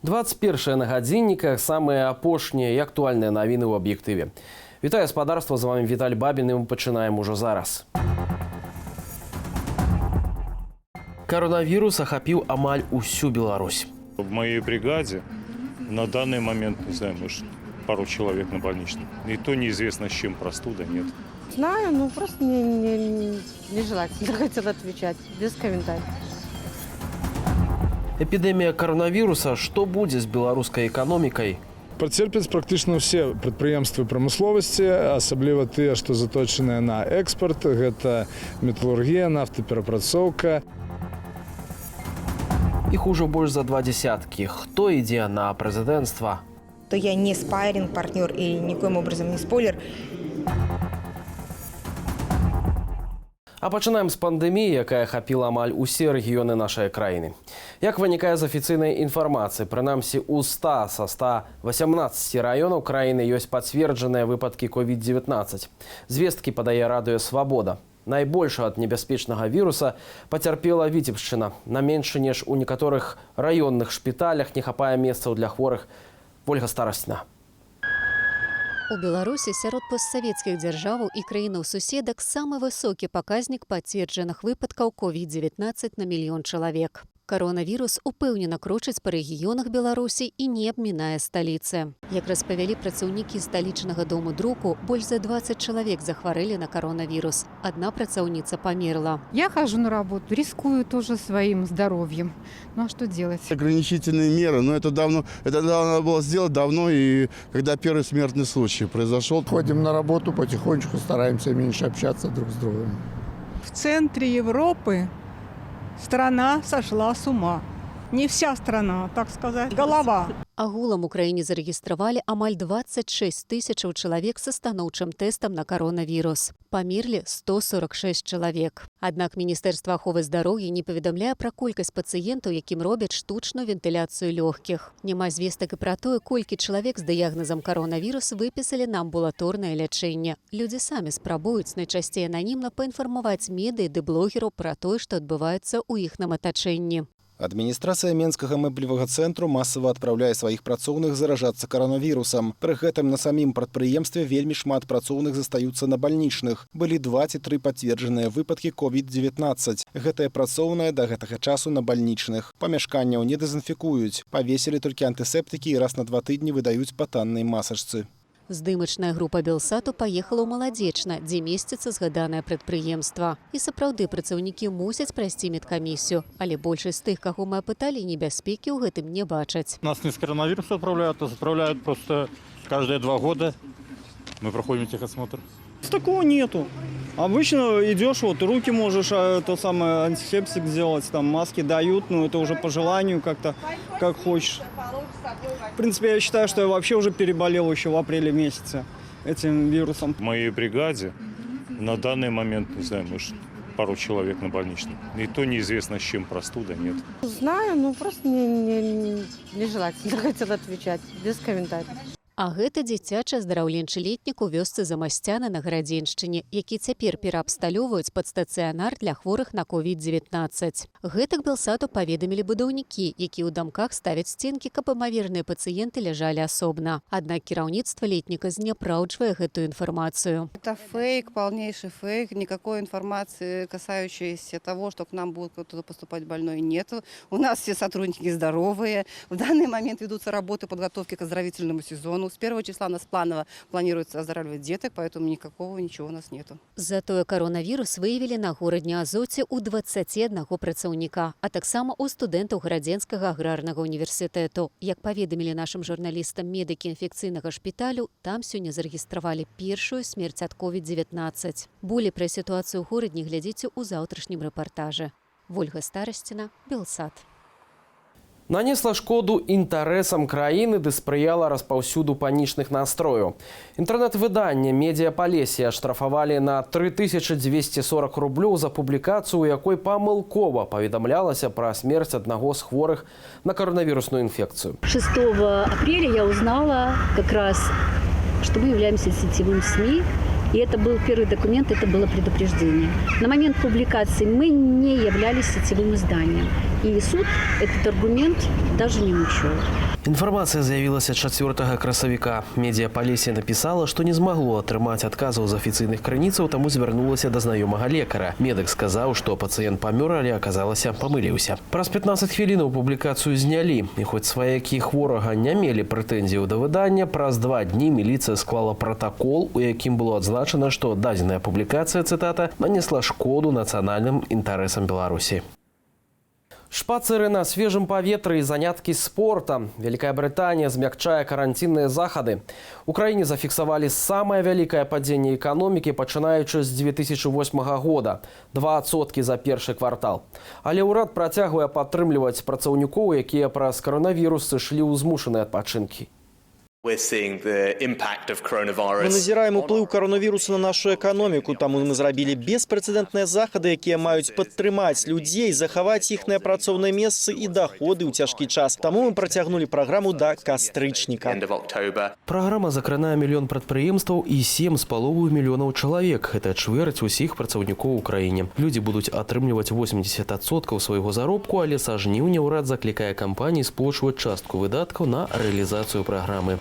21 на гадзінніках, самыя апошнія і актуальныя навіны ў аб'ектыве. Вітаю, спадарства, з вами Віталь Бабін, і мы пачынаем ужо зараз. Каронавірус ахапіў амаль усю Беларусь. В моей бригаде на данный момент, не знаю, может, пару человек на больничном. И то неизвестно, с чем, простуда, нет. Знаю, ну просто нежелательно хотела отвечать, без комментариев. Эпідэмія каронавіруса, што будзе з беларускай эканомікай? Пацерпяць практычна ўсе прадпрыемствы прамысловасці, асабліва тыя, што заточаныя на экспарт, гэта металургія, нафтаперапрацоўка. Іх ужо больш за два дзесяткі. Хто ідзе на прэзідэнцтва? То я не спарринг партнер и никоим образом не спойлер. А пачынаем з пандэміі, якая ахапіла амаль усе рэгіёны нашай краіны. Як вынікае з афіцыйнай інфармацыі, прынамсі ў 100 са 118 раёнаў краіны ёсць пацверджаныя выпадкі COVID-19. Звесткі падае радыё «Свабода». Найбольш ад небяспечнага віруса пацярпела Віцебшчына. На менш, ніж у некаторых раённых шпіталях не хапае месцаў для хворых. Вольга Старасціна. У Беларусі сярод постсавецкіх дзяржаваў і краінаў-суседак самы высокі паказнік пацверджаных выпадкаў COVID-19 на мільён чалавек. Каронавірус упэўнена крочыць па рэгіёнах Беларусі і не абмінае сталіцы. Як распавялі працаўнікі сталічнага дому друку, больш за 20 чалавек захварэлі на каронавірус. Адна працаўніца памерла. Я хожу на работу, рискую тоже своим здоровьем. Ну а что делать? Ограничительные меры, но это надо было сделать давно, и когда первый смертный случай произошел. Ходим на работу потихонечку, стараемся меньше общаться друг с другом. В центре Европы страна сошла с ума. Не вся страна, так сказать, голова. Агулам у краіне зарэгістравалі амаль 26 тысячаў чалавек са станоўчым тэстам на каронавірус. Памерлі 146 чалавек. Аднак Міністэрства аховы здароўя не паведамляе пра колькасць пацыентаў, якім робяць штучную вентыляцыю лёгкіх. Няма звестак і пра тое, колькі чалавек з дыягназам каронавірус выпісалі на амбулаторнае лячэнне. Людзі самі спрабуюць найчасцей ананімна паінфармаваць медыі ды блогераў пра тое, што адбываецца ў іхным атачэнні. Адміністрацыя Менскага мэблевага цэнтру масава адпраўляе сваіх працоўных заражацца каронавірусам. Пры гэтым на самім прадпрыемстве вельмі шмат працоўных застаюцца на бальнічных. Былі 2 ці 3 пацверджаныя выпадкі COVID-19. Гэтыя працоўныя да гэтага часу на бальнічных. Памяшканняў не дэзінфікуюць. Павесілі толькі антысептыкі і раз на 2 тыдні выдаюць па таннай масачцы. Здымачная група Белсату паехала ў Маладзечна, дзе месціцца згаданае прадпрыемства. І сапраўды працаўнікі мусяць прайсці медкамісію, але большасць тых, каго мы апыталі, небяспекі ў гэтым не бачаць. Нас не с коронавирусом отправляют, нас отправляют просто каждые 2 года. Мы проходим техосмотр. Такого нету. Обычно идешь, вот руки можешь, то самое, антисептик сделать, там маски дают, но это уже по желанию как-то, как хочешь. В принципе, я считаю, что я вообще уже переболел еще в апреле месяце этим вирусом. В моей бригаде на данный момент, не знаю, может, пару человек на больничном. И то неизвестно, с чем, простуда, нет. Знаю, ну просто нежелательно хотела отвечать, без комментариев. А гэта дзіцячы аздараўленчы летнік у вёсцы Замасцяны на Гарадзеншчыне, які цяпер пераабсталёўваюць пад стацыянар для хворых на COVID-19. Гэтак Белсату паведамілі будаўнікі, якія ў дамках ставяць сценкі, каб імаверныя пацыенты ляжалі асобна. Аднак кіраўніцтва летніка зняпраўджвае гэтую інфармацыю. Это фейк, полнейший фейк. Никакой информации, касающейся того, что к нам будет кто-то поступать больной, нет. У нас все сотрудники здоровые. В данный момент ведутся работы подготовки к оздоровительному сезону. С 1 числа у нас планово планируется оздоравливать деток, поэтому никакого ничего у нас нету. Затое каронавірус выявілі на Горадні Азоце ў 21 працаўніка, а таксама ў студэнтаў Гарадзенскага аграрнага універсітэту. Як паведамілі нашым журналістам медыкі інфекцыйнага шпіталю, там сёння зарэгістравалі першую смерць ад COVID-19. Болей пра сітуацыю ў Горадні глядзіце ў заўтрашнім рэпартажы. Вольга Старасціна, Белсат. Нанесла шкоду інтарэсам краіны ды спрыяла распаўсюду панічных настрояў. Інтэрнэт-выданне «Медіапалессе» аштрафавалі на 3240 рублёў за публікацыю, у якой памылкова паведамлялася пра смерць аднаго з хворых на каронавірусную інфекцыю. 6 апреля я узнала как раз, что мы являемся сетевым СМИ, и это был первый документ, это было предупреждение. На момент публикации мы не являлись сетевым изданием. И суд этот аргумент даже не учел. Інфармацыя з'явілася 4 красавіка. Медіа Палессе напісала, што не змагло атрымаць адказаў з афіцыйных крыніцаў, таму звярнулася да знаёмага лекара. Медык сказаў, што пацыент памёр, але, аказалася, памыліўся. Праз 15 хвілінаў публікацыю знялі. І хоць сваякі хворага не мелі прэтэнзіяў да выдання, праз 2 дні міліцыя склала пратакол, у якім было адзначана, што дадзеная публікацыя, цытата, нанесла шкоду нацыянальным інтарэсам Беларусі. Шпацыры на свежым паветры і заняткі спортам. Вялікая Брытанія змякчае каранцінныя захады. У краіне зафіксавалі самае вялікае падзенне эканомікі, пачынаючы з 2008 года. 2% за першы квартал. Але ўрад працягвае падтрымліваць працаўнікоў, якія праз каронавірус сышлі ў змушаныя адпачынкі. Мы назіраем уплыў каронавіруса на нашу эканоміку, таму мы зрабілі беспрэцэдэнтныя захады, якія маюць падтрымаць людзей, захаваць іхныя працоўныя месцы і даходы ў цяжкі час. Таму мы працягнулі праграму да кастрычніка. Праграма закранае мільён прадпрыемстваў і 7,5 мільёнаў чалавек. Гэта чвэрць усіх працаўнікоў у краіне. Людзі будуць атрымліваць 80% свайго заробку, але са жніўня ўрад заклікае кампаніі сплочваць частку выдаткаў на рэалізацыю праграмы.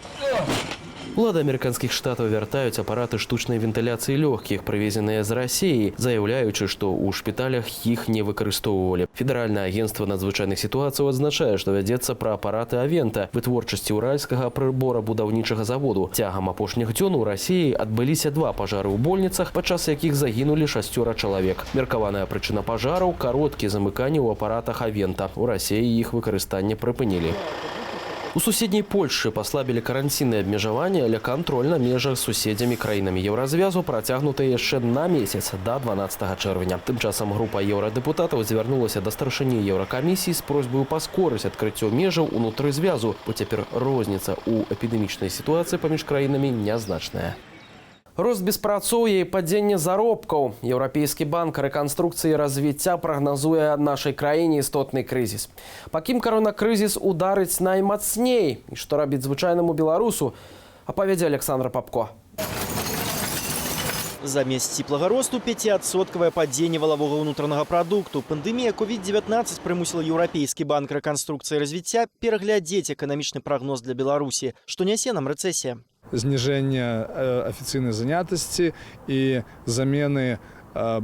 Улады амерыканскіх штатаў вяртаюць апараты штучнай вентыляцыі лёгкіх, прывезеныя з Расіі, заяўляючы, што ў шпіталях іх не выкарыстоўвалі. Федэральнае агенцтва надзвычайных сітуацыяў адзначае, што вядзецца пра апараты Авента вытворчасці Уральскага прыборабудаўнічага заводу. Цягам апошніх дзён у Расіі адбыліся два пажары ў больніцах, падчас якіх загінулі шасцёра чалавек. Меркаваная прычына пажараў — кароткія замыканні ў апаратах Авента. У Расіі іх выкарыстанне прыпынілі. У суседняй Польшчы паслабілі каранцінныя абмежаванні, але кантроль на межах з суседзямі, краінамі Еўразвязу, працягнуты яшчэ на месяц, да 12 чэрвеня. Тым часам група еўрадэпутатаў звярнулася да старшыні Еўракамісіі з просьбаю паскорыць адкрыццё межаў унутры звязу, бо цяпер розніца ў эпідэмічнай сітуацыі паміж краінамі нязначная. Рост беспрацоўя і падзенне заробкаў. Еўрапейскі банк рэканструкцыі і развіцця прагназуе нашай краіне істотны крызіс. Па кім каронакрызіс ударыць наймацней і што рабіць звычайнаму беларусу, апавядзе Аляксандра Папко. Замест сціплага росту пяціадсоткавае падзенне валавога ўнутранага прадукту. Пандэмія COVID-19 прымусіла Еўрапейскі банк рэканструкцыі і развіцця пераглядзець эканамічны прагноз для Беларусі. Што нясе нам рэцэсія? Зніжэнне афіцыйнай занятасці і замены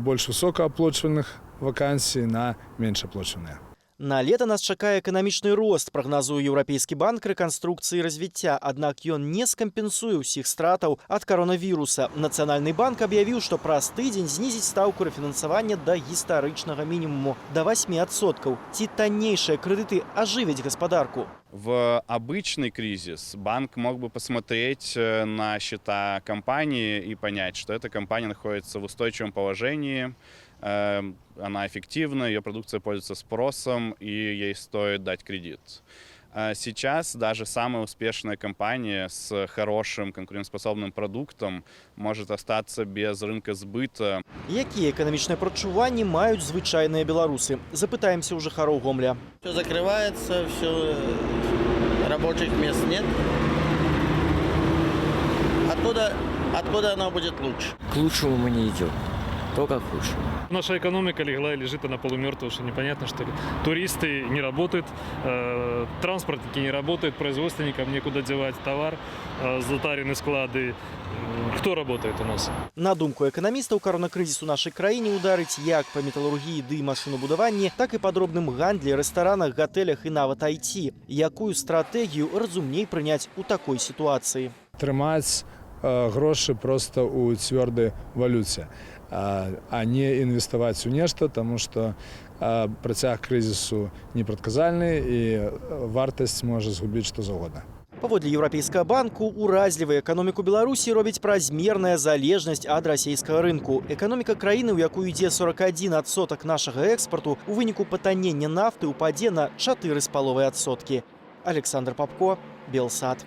больш высокааплочвальных вакансій на менш аплочваныя. На лета нас чакае эканамічны рост, прагназуе Еўрапейскі банк рэканструкцыі і развіцця. Аднак ён не скампенсуе ўсіх стратаў ад каронавіруса. Нацыянальны банк аб'явіў, што праз тыдзень знізіць стаўку рэфінансавання да гістарычнага мінімуму, да 8%. Ці таннейшыя крэдыты ажывяць гаспадарку? В обычный кризис банк мог бы посмотреть на счета компании и понять, что эта компания находится в устойчивом положении, она эффективна, ее продукция пользуется спросом, и ей стоит дать кредит. А сейчас даже самая успешная компания с хорошим конкурентоспособным продуктом может остаться без рынка сбыта. Якія эканамічныя прадчуванні маюць звычайныя беларусы? Запытаемся ў жыхароў Гомля. Все закрывается, все, рабочих мест нет. Откуда оно будет лучше? К лучшему мы не идем, только к худшему. Наша экономика легла и лежит, она полумертвая, что непонятно, что ли. Туристы не работают, транспортники не работают, производственникам некуда девать товар, затарены склады. Кто работает у нас? На думку эканамістаў, каронакрызіс у нашай краіне ударыць як па металургіі ды машынабудаванні, так і па дробным гандлі, рэстаранах, гатэлях і нават IT. Якую стратэгію разумней прыняць у такой сітуацыі? Трымаць грошы проста ў цвёрдай валюце, а не інвеставаць у нешта, таму што працяг крызісу непрадказальны і вартасць можа згубіць што заўгодна. Паводле Еўрапейскага банку, уразлівай эканоміку Беларусі робіць празмерная залежнасць ад расійскага рынку. Эканоміка краіны, у якую ідзе 41% нашага экспарту, у выніку патаннення нафты ўпадзе на 4,5%. Аляксандр Папко, Белсат.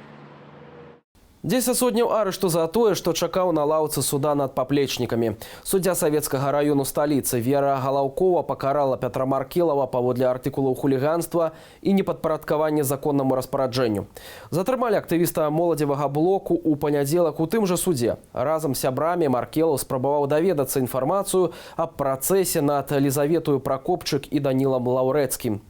10 сотняў арышту за тое, што чакаў на лаўцы суда над паплечнікамі. Суддзя Савецкага раёну сталіцы Вера Галаўкова пакарала Пятра Маркелава паводле артыкулаў хуліганства і непадпарадкавання законнаму распараджэнню. Затрымалі актывіста Моладзевага блоку ў панядзелак у тым жа судзе. Разам з сябрамі Маркелаў спрабаваў даведацца інфармацыю аб працэсе над Лізаветаю Пракопчык і Данілам Лаўрэцкім.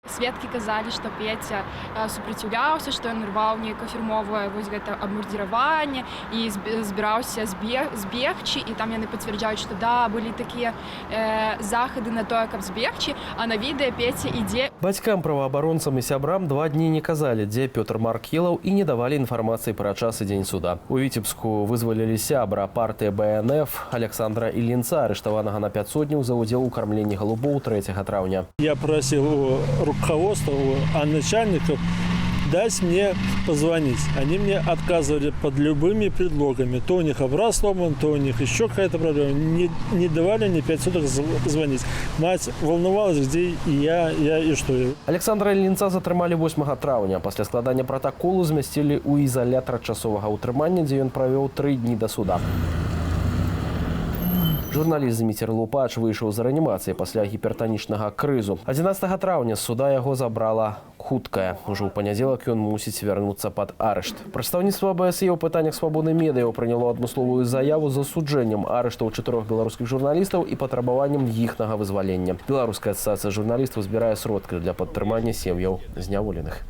Сведкі казалі, што Петя супраціўляўся, што ён рваў нейкае фірмовае вось гэта абмундзіраванне і збіраўся збегчы, і там яны пацвярджаюць, што да, былі такія захады на тое, каб збегчы, а на відэа Петя ідзе. Бацькам, праваабаронцам і сябрам 2 дні не казалі, дзе Пётр Маркелаў, і не давалі інфармацыі пра час і дзень суда. У Віцебску вызвалілі сябра партыі БНФ Аляксандра Ільінца, арыштаванага на пяцотню за ўдзел у кармленні галубоў 3 траўня. Я просил у руководства, у начальников дать мне позвонить. Они мне отказывали под любыми предлогами. То у них аппарат сломан, то у них еще какая-то проблема. Не давали мне 5 суток звонить. Мать волновалась, где и я и что. Аляксандра Ільінца затрымалі 8 траўня. Пасля складання пратаколу змясцілі ў ізалятар часовага ўтрымання, дзе ён правёў 3 дні да суда. Журналіст Зміцер Лупач выйшаў з рэанімацыі пасля гіпертанічнага крызу. 11 траўня з суда яго забрала хуткая. Ужо ў панядзелак ён мусіць вярнуцца пад арышт. Прадстаўніцтва АБСЕ ў пытаннях свабоды медыяў прыняло адмысловую заяву з асуджэннем арыштаў чатырох беларускіх журналістаў і патрабаваннем іхнага вызвалення. Беларуская асацыяцыя журналістаў збірае сродкі для падтрымання сем'яў зняволеных.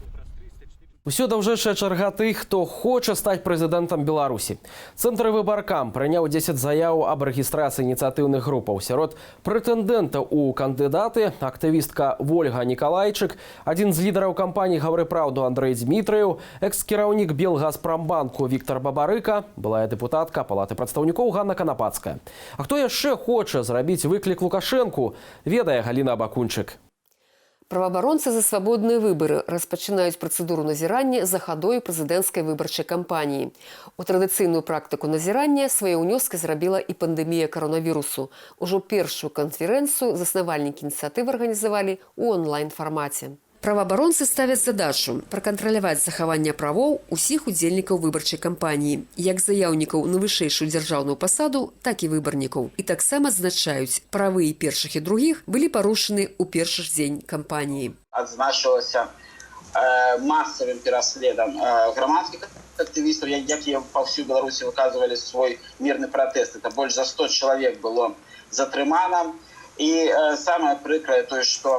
Усё даўжэйшая чарга тых, хто хоча стаць прэзідэнтам Беларусі. Цэнтрвыбаркам прыняў 10 заяў аб рэгістрацыі ініцыятыўных групаў. Сярод прэтэндэнтаў у кандыдаты актывістка Вольга Нікалайчык, адзін з лідараў кампаніі «Гавары праўду» Андрэй Дзмітрыеў, экс-кіраўнік Белгазпрамбанку Віктар Бабарыка, былая дэпутатка Палаты прадстаўнікоў Ганна Канапацкая. А хто яшчэ хоча зрабіць выклік Лукашэнку, ведае Галіна Абакунчык. Праваабаронцы за свабодныя выбары распачынаюць працэдуру назірання за хадой прэзідэнцкай выбарчай кампаніі. У традыцыйную практыку назірання свае ўнёскі зрабіла і пандэмія каронавірусу. Ужо першую канферэнцыю заснавальнікі ініцыятывы арганізавалі ў онлайн-фармаце. Праваабаронцы ставяць задачу пракантраляваць захаванне правоў усіх удзельнікаў выбарчай кампаніі, як заяўнікаў на вышэйшую дзяржаўную пасаду, так і выбарнікаў. І таксама адзначаюць, правы і першых, і другіх былі парушаны ў першы ж дзень кампаніі. Адзначылася масавым пераследам грамадскіх актывістаў, якія па ўсю Беларусі выказвалі свой мірны пратэст. Это больш за 100 чалавек было затрымана. І самае прыкрае тое, што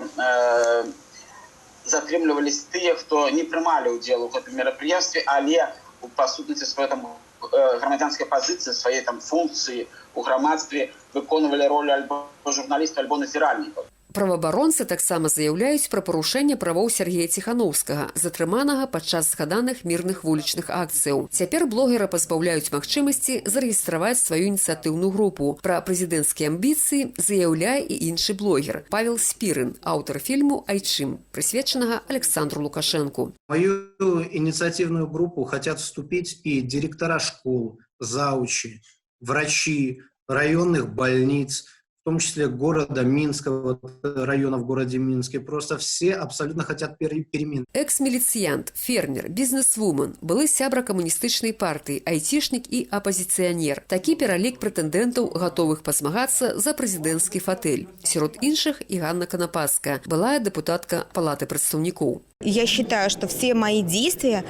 затрымлівались тыя, хто не прымалі ўдзел у гэтым мерапрыемстве, але па сутнасці сваёй там грамадзянскай пазіцыі, сваёй там функцыі у грамадстве выконвалі ролю альбо журналістаў, альбо назіральнікаў. Праваабаронцы таксама заяўляюць пра парушэнне правоў Сяргея Ціханоўскага, затрыманага падчас згаданых мірных вулічных акцыяў. Цяпер блогера пазбаўляюць магчымасці зарэгістраваць сваю ініцыятыўную групу. Пра прэзідэнцкія амбіцыі заяўляе і іншы блогер Павел Спірын, аўтар фільму «Айчым», прысвечанага Аляксандру Лукашэнку. В мою инициативную группу хотят вступить и директора школ, завучи, врачи районных больниц, в том числе города Минска, вот, района в городе Минске. Просто все абсолютно хотят перемен. Экс-міліцыянт, фермер, бізнесвумен, былы сябра камуністычнай партыі, айцішнік і апазіцыянер. Такі пералік прэтэндэнтаў, гатовых пазмагацца за прэзідэнцкі фатэль. Сярод іншых і Ганна Канапацкая, былая дэпутатка Палаты прадстаўнікоў. Я считаю, что все мои действия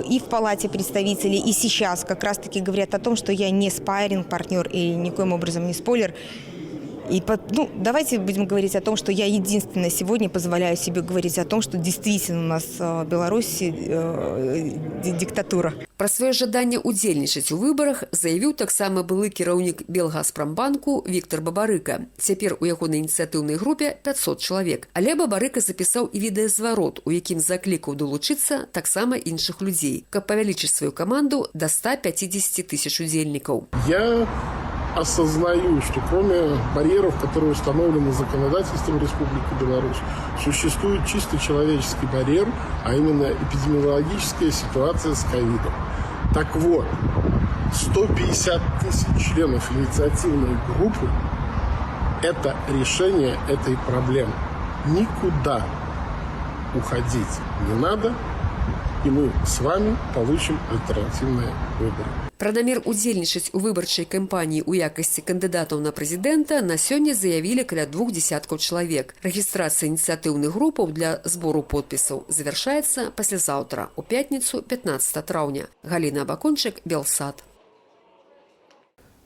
и в Палате представителей, и сейчас как раз-таки говорят о том, что я не спарринг-партнер и никоим образом не спойлер. И, ну, давайте будем говорить о том, что я единственная сегодня позволяю себе говорить о том, что действительно у нас в Беларуси диктатура. Пра сваё жаданне ўдзельнічаць у выбарах заявіў таксама былы кіраўнік Белгазпрамбанку Віктар Бабарыка. Цяпер у ягонай ініцыятыўнай групе 500 чалавек. Але Бабарыка запісаў і відэазварот, у якім заклікаў далучыцца таксама іншых людзей, каб павялічыць сваю каманду да 150 тысяч удзельнікаў. Я осознаю, что кроме барьеров, которые установлены законодательством Республики Беларусь, существует чисто человеческий барьер, а именно эпидемиологическая ситуация с ковидом. Так вот, 150 тысяч членов инициативной группы – это решение этой проблемы. Никуда уходить не надо, и мы с вами получим альтернативные выборы. Пра намер удзельнічаць у выбарчай кампаніі ў якасці кандыдатаў на прэзідэнта на сёння заявілі каля двух дзесяткаў чалавек. Рэгістрацыя ініцыятыўных групаў для збору подпісаў завяршаецца паслязаўтра, у пятніцу 15 траўня. Галіна Абакунчык, Белсат.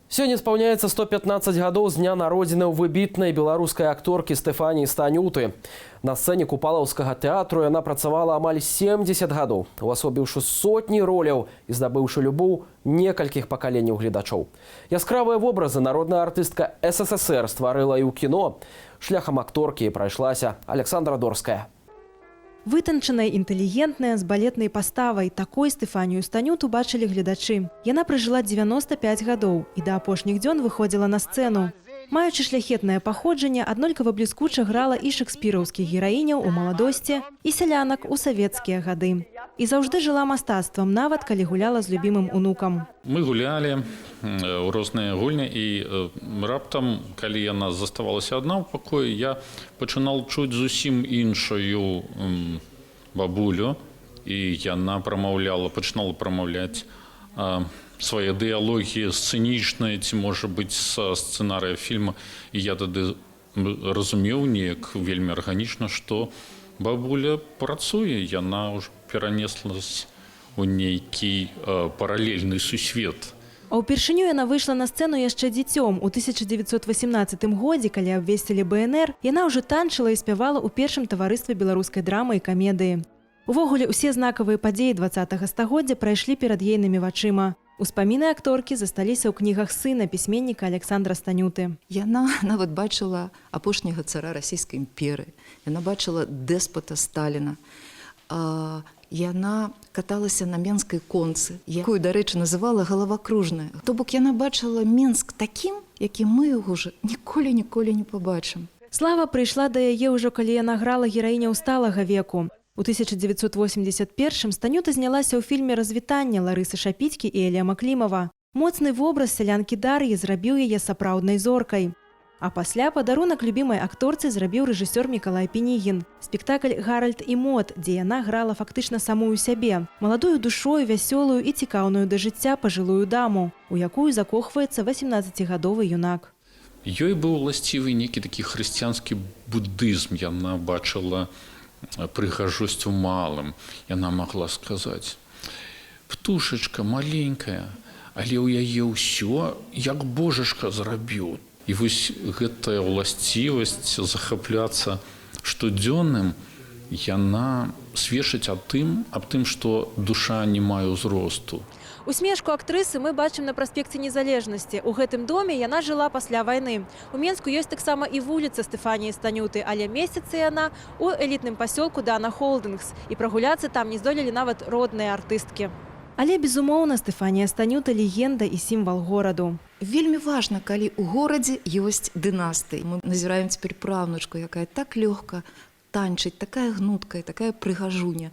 Сёння спаўняецца 115 гадоў з дня народзінаў выбітнай беларускай акторкі Стэфаніі Станюты. На сцэне Купалаўскага тэатру яна працавала амаль 70 гадоў, уасобіўшы сотні роляў і здабыўшы любоў некалькіх пакаленняў гледачоў. Яскравыя вобразы народная артыстка СССР стварыла і ў кіно. Шляхам акторкі прайшлася Аляксандра Дорская. Вытанчаная, інтэлігентная, з балетнай паставай. Такой Стэфанію Станюту бачылі гледачы. Яна пражыла 95 гадоў і да апошніх дзён выходзіла на сцэну. Маючы шляхетнае паходжанне, аднолькава бліскуча грала і шэкспіраўскіх гераіняў у маладосці, і сялянак у савецкія гады. І заўжды жыла мастацтвам, нават калі гуляла з любімым унукам. Мы гулялі ў розныя гульні, і раптам, калі яна заставалася адна ў пакоі, я пачынал чуць зусім іншую бабулю, і яна прамаўляла, пачынала прамаўляць свае дыялогі сцэнічныя ці, можа быць, са сцэнарыя фільма, і я тады разумеў неяк вельмі арганічна, што бабуля працуе, яна ўжо перанеслась у нейкі паралельны сусвет. А ўпершыню яна выйшла на сцэну яшчэ дзіцём. У 1918 годзе, калі абвесцілі БНР, яна ўжо танчыла і спявала ў першым таварыстве беларускай драмы і камедыі. Увогуле, усе знакавыя падзеі 20 стагоддзя прайшлі перад ейнымі вачыма. Успаміны акторкі засталіся ў кнігах сына, пісьменніка Аляксандра Станюты. Яна нават бачыла апошняга цара Расійскай імперыі. Яна бачыла дэспата Сталіна. Яна каталася на менскай концы, якую, дарэчы, называла галавакружная. То бок яна бачыла Менск такім, які мы яго ўжо ніколі-ніколі не пабачым. Слава прыйшла да яе ўжо, калі яна грала гераіняў сталага веку. У 1981 Станюта знялася ў фільме «Развітанне» Ларысы Шапіцькі і Элема Клімава. Моцны вобраз сялянкі Дар'і зрабіў яе сапраўднай зоркай. А пасля падарунак любімай акторцы зрабіў рэжысёр Мікалай Пінігін. Спектакль «Гаральд і Мод», дзе яна грала фактычна самую сябе, маладую душою, вясёлую і цікаўную да жыцця пажылую даму, у якую закохваецца 18-гадовы юнак. Ёй быў уласцівы нейкі такі хрысціянскі будызм. Яна бачыла прыгажосць у малым. Яна магла сказаць: «Птушачка маленькая, але ў яе ўсё, як божачка зрабіў». І вось гэтая ўласцівасць захапляцца штодзённым, яна сведчыць аб тым, што душа не мае ўзросту. Усмешку актрысы мы бачым на праспекце Незалежнасці. У гэтым доме яна жыла пасля вайны. У Менску ёсць таксама і вуліца Стэфаніі Станюты, але месціцца яна ў элітным пасёлку Дана Холдынгс. І прагуляцца там не здолелі нават родныя артысткі. Але, безумоўна, Стэфанія Станюта легенда і сімвал гораду. Вельмі важна, калі ў горадзе ёсць дынастыі. Мы назіраем цяпер праўнучку, якая так лёгка танчыць, такая гнуткая, такая прыгажуня.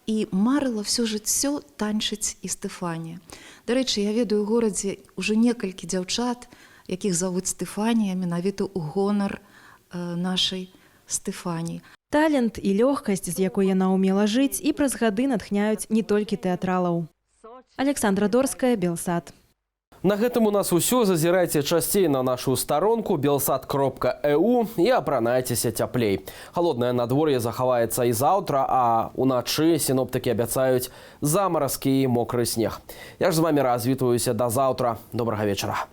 І марыла ўсё жыццё танчыць і Стэфанія. Дарэчы, я ведаю ў горадзе ўжо некалькі дзяўчат, якіх завуць Стэфанія, менавіта ў гонар нашай Стэфаніі. Талент і лёгкасць, з якой яна ўмела жыць, і праз гады натхняюць не толькі тэатралаў. Аляксандра Дорская, Белсат. На гэтым у нас усё. Зазірайце часцей на нашу старонку belsat.eu і апранайцеся цяплей. Халоднае надвор'е захаваецца і заўтра, а уначы сіноптыкі абяцаюць замаразкі і мокры снег. Я ж з вамі развітваюся да заўтра. Добрага вечара.